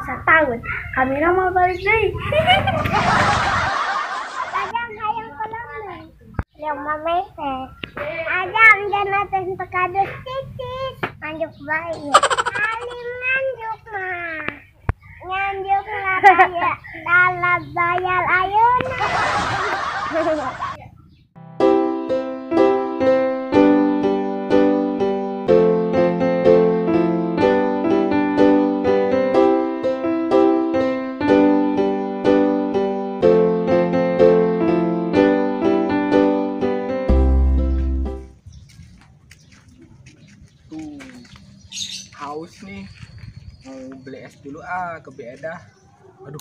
Setahun kami mau balik deui. Ajang hayang kolong. Yang mame teh. Ajang jana teh kadus titis. Nganjuk bae. Alim nganjuk mah. Nganjuk lah bayar dalam bayar ayeuna. Haus nih, mau beli es dulu ah ke Beda. Aduh,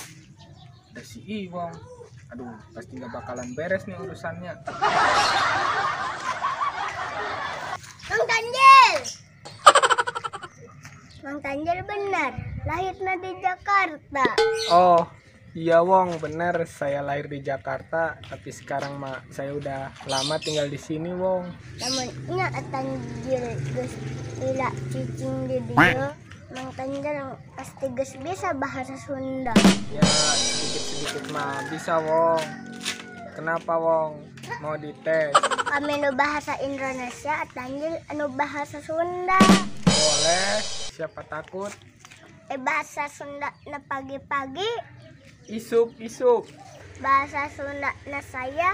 ada si Iwong. Aduh, pasti nggak bakalan beres nih urusannya. Mang Tanjil, Mang Tanjil benar, lahirnya di Jakarta. Oh, iya Wong, benar. Saya lahir di Jakarta, tapi sekarang mah saya udah lama tinggal di sini, Wong. Lamunnya Tanjil geus lila cicing di dieu, Mang Tanjil pasti geus bisa bahasa Sunda. Ya, sedikit-sedikit mah bisa, Wong. Kenapa, Wong? Mau dites? Kami nu bahasa Indonesia, Tanjil anu bahasa Sunda. Boleh, siapa takut? Bahasa Sunda na pagi-pagi. Isuk-isuk. Bahasa Sunda na saya.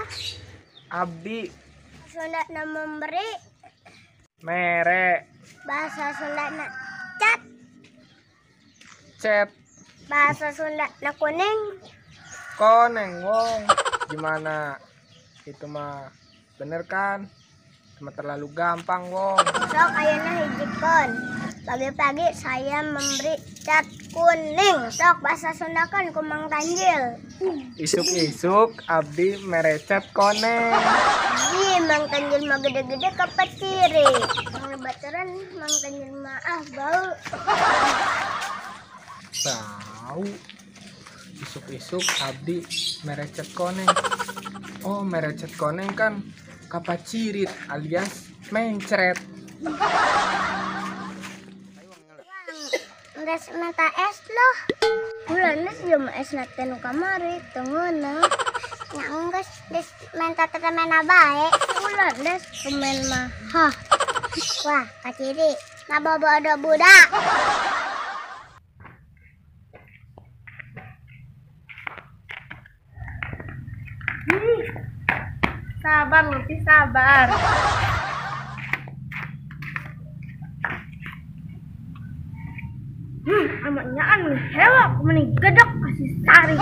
Abdi. Sunda na memberi. Mere. Bahasa Sunda na cat. Cet. Bahasa Sunda na kuning. Koneng, Wong. Gimana? Itu mah bener kan? Cuma terlalu gampang, Wong. Sok ayeuna hijikeun. Pagi-pagi saya memberi cat kuning. Sok bahasa Sunda kan ku Mang Tanjil. Isuk-isuk abdi merecet koneng. Ih, Mang Tanjil mah gede-gede kapaciri. Mang baturan Mang Tanjil mah ah bau. Bau. Isuk-isuk abdi merecet koneng. Oh, merecet koneng kan kapacirit alias mencret. Geus mata es loh. Bulan geus ieu mah esna teh nu kamari teu ngeunah. Nya geus geus menta temena bae. Bulan geus temen mah. Hah. Wah, kaciri. Ngabobodo budak. Sabar, Lupi, sabar. Amaknya anu hewak mending gedek kasih Sari.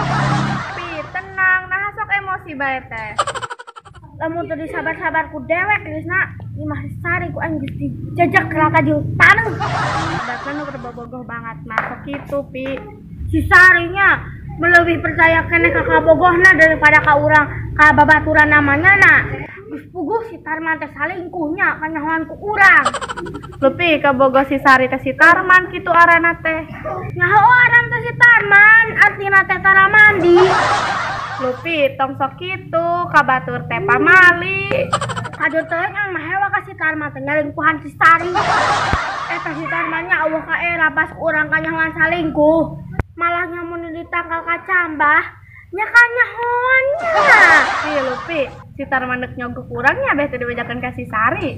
Pi, tenang, nah sok emosi bae teh. Lamun teu disabar-sabar ku dewek geus na, imah Sari ku aing geus dijajak raka jeung taneuh. Bahkan nu bobogoh banget masuk kitu, Pi. Si Sarinya melebih percaya keneh ka kabogohna daripada ka urang ka babaturan namanya na. Geus puguh si Tarman teh salingkuhnya kanyahoan ku urang. Lupi kabogoh si Sari teh si Tarman kitu arana teh. Nyaho aran teh si Tarman, artina teh tara mandi. Lupi tong sok kitu kabatur teh pamali. Kajur teh mah hewa ka si Tarman teh nyalingkuhan si Sari. Eta si Tarmannya eueuh ka era pas urang kanyahoan salingkuh. Malah nyamun ditangkal kacambah nya kanyahoannya. Ih Lupi, si Tarman dek nyogok urangnya beh teu dibejakeun ka si Sari.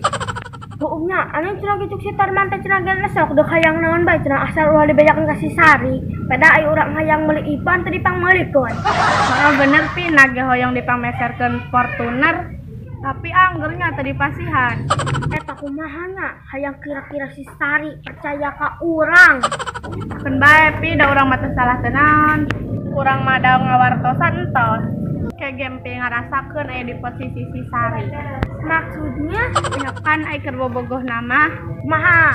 Huumnya, anu cenah gitu si Tarman teh cenah geus sok dek hayang naon bae cenah asal ulah dibejakeun ka si Sari. Pada ai urang hayang meuli Ipan teu dipangmeulikeun. Heeh bener Pi, nage hoyong dipangmeserkeun Fortuner tapi anggernya teu dipasihan. Eta kumaha nya hayang kira-kira si Sari percaya ka urang. Keun bae Pi, da urang mah teu salah teu naon. Urang mah da ngawartosan entos. Kege Pi ngarasakeun aya di posisi si Sari. Maksudnya? Ya kan ai keur bobogoh nama Kumaha?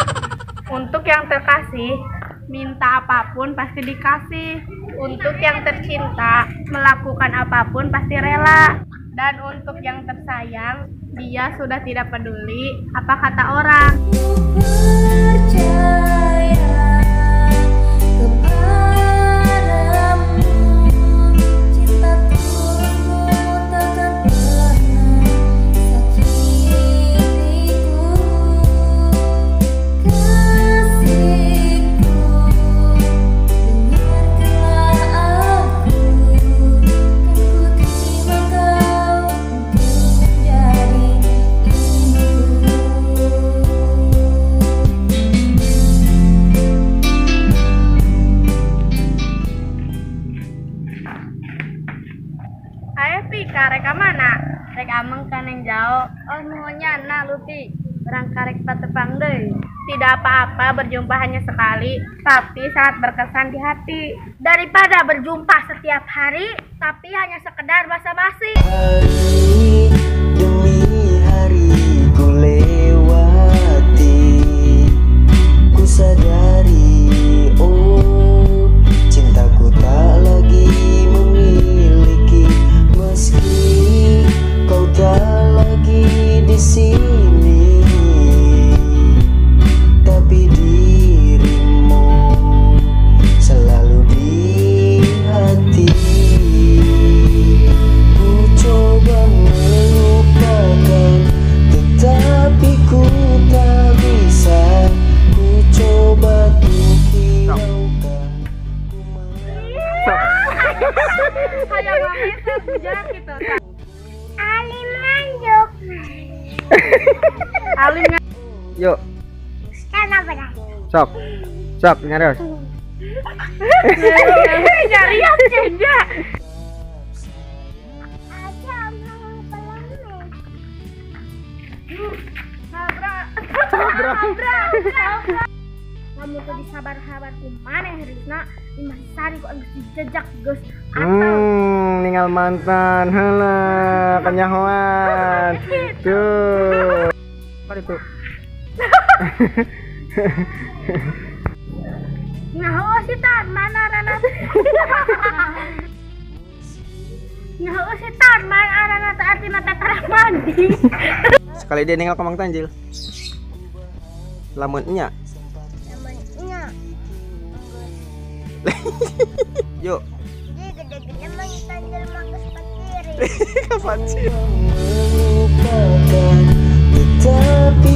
Untuk yang terkasih, minta apapun pasti dikasih. Untuk yang tercinta, melakukan apapun pasti rela. Dan untuk yang tersayang, dia sudah tidak peduli apa kata orang. Percaya kepadamu, cinta takkan pernah sakitiku. Kasihku, dengarkan. Hae Pika rek ka mana? Rek ameng ka Neng Jao. Oh nuhun na Lupi. Urang karek patepang deui. Tidak apa-apa berjumpa hanya sekali, tapi sangat berkesan di hati. Daripada berjumpa setiap hari, tapi hanya sekedar basa-basi. Hari demi hari ku lewati, ku sadari, oh cintaku tak lagi memiliki, meski kau tak lagi di sini, tapi dirimu selalu di hati. Ku coba melupakan, tetapi ku tak bisa. Ku coba tuh hiraukan. Kayak ngomong gitu. Alim nganjuk. Alim Yuk. Kenapa dah? Sok. Sok nyarios. Nyarios cenja. Aja mau pelan. Kamu tuh disabar-sabar ku maneh Risna, Imah Sari kok geus dijejak geus atau Ninggal mantan heula kanyahoan. Tuh. Apa itu? Nah, oh si Tarman arana. Nah, oh si Tarman arana teh artina teh tarah mandi. Sekali dia ninggal ka Mang Tanjil. Lamun nya. Lamun nya. Yuk. Dia gede-gede Mang Tanjil mah geus patiri. Kapan sih? Melupakan, tetapi